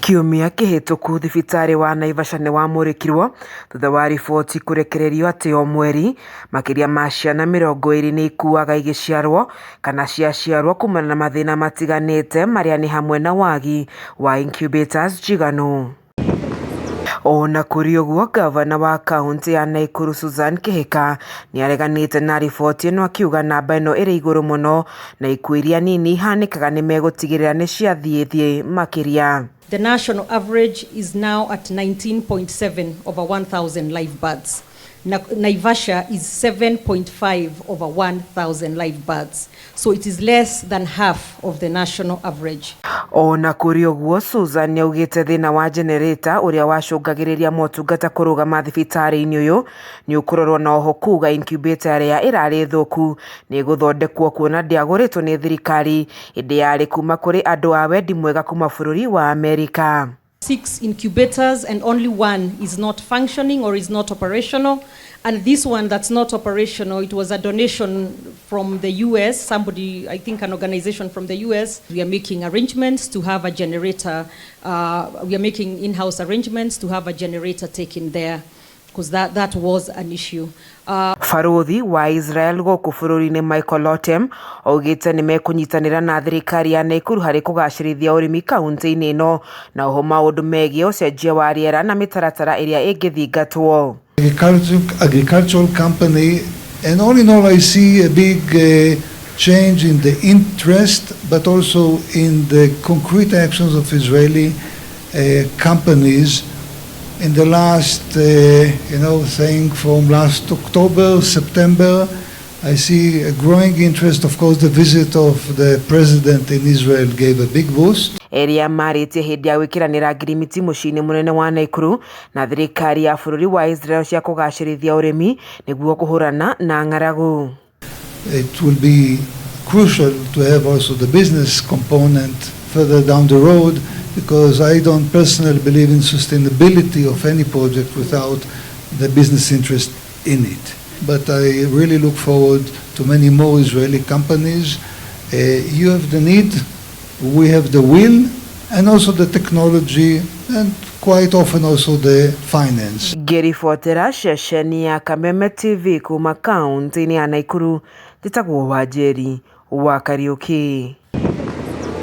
Kiumia kĩhĩtũku thibitarĩ wa Naivasha nĩ wamũrĩkirwo thutha wa riboti kũrekererio atĩ o mweri makĩria ma ciana 20 nĩ ikuaga igĩciarwo kana ciaciarwo kumana na mathĩna matiganĩte marĩa nĩ hamwe na wagi wa incubators njiganu. Ona kũrĩ ũguo, ngavana wa kaũntĩ ya Naikuru Susan Kihika nĩareganĩte na riboti ĩno akiuga namba ĩno ĩrĩ igũrũ mũno na ikuũ iria nini ihanĩkaga nĩmegũtigĩrĩra nĩciathiĩ thĩ makĩria. The national average is now at 19.7 over 1,000 live births. Naivasha is 7.5 over 1,000 live births. So it is less than half of the national average. Ona kũrĩ ũguo, Susan nĩaugĩte thĩna wa generator ũrĩa wacũngagĩrĩria motungata kũrũgama thibitarĩ-inĩ ũyũ nĩũkũrorwo na oho kuga incubator ĩrĩa ĩrarĩ thũku nĩĩgũthondekwo kuona ndĩagũrĩtwo nĩ thirikari ĩndĩ yarĩ kuma kũrĩ andũ a wendi mwega kuma bũrũri wa Amerika. 6 incubators and only one is not functioning or is not operational. And this one that's not operational, it was a donation from the US, somebody, I think an organization from the US. We are making arrangements to have a generator. We are making in-house arrangements to have a generator taken there, because that was an issue. Barũthi wa Israel gũkũ bũrũri-inĩ Michael Lotem augĩte nĩmekũnyitanĩra na thirikari ya Naikuru harĩ kũgacĩrithia ũrĩmi kaunti-inĩ ĩno na oho maũndũ megiĩ ũcenjia wa rĩera na mĩtaratara ĩrĩa ĩngĩthingatwo. Agricultural company, and all in all I see a big change in the interest, but also in the concrete actions of Israeli companies in the last, saying from last October, September, I see a growing interest. Of course, the visit of the president in Israel gave a big boost. Erĩa marĩtie hĩndĩ ya gwĩkĩranĩra ngirimiti mũciĩ-inĩ mũnene wa Naikuru na thirikari ya bũrũri wa Israel cia kũgacĩrithia ũrĩmi nĩguo kũhũrana na ng'aragu. It will be crucial to have also the business component further down the road, because I don't personally believe in sustainability of any project without the business interest in it. But I really look forward to many more Israeli companies. You have the need, we have the will, and also the technology, and quite often also the finance. Ngĩribotera ceceni ya Kameme TV kuma kaunti-inĩ ya Naikuru, njĩtagwo Wanjeri wa Kariũki.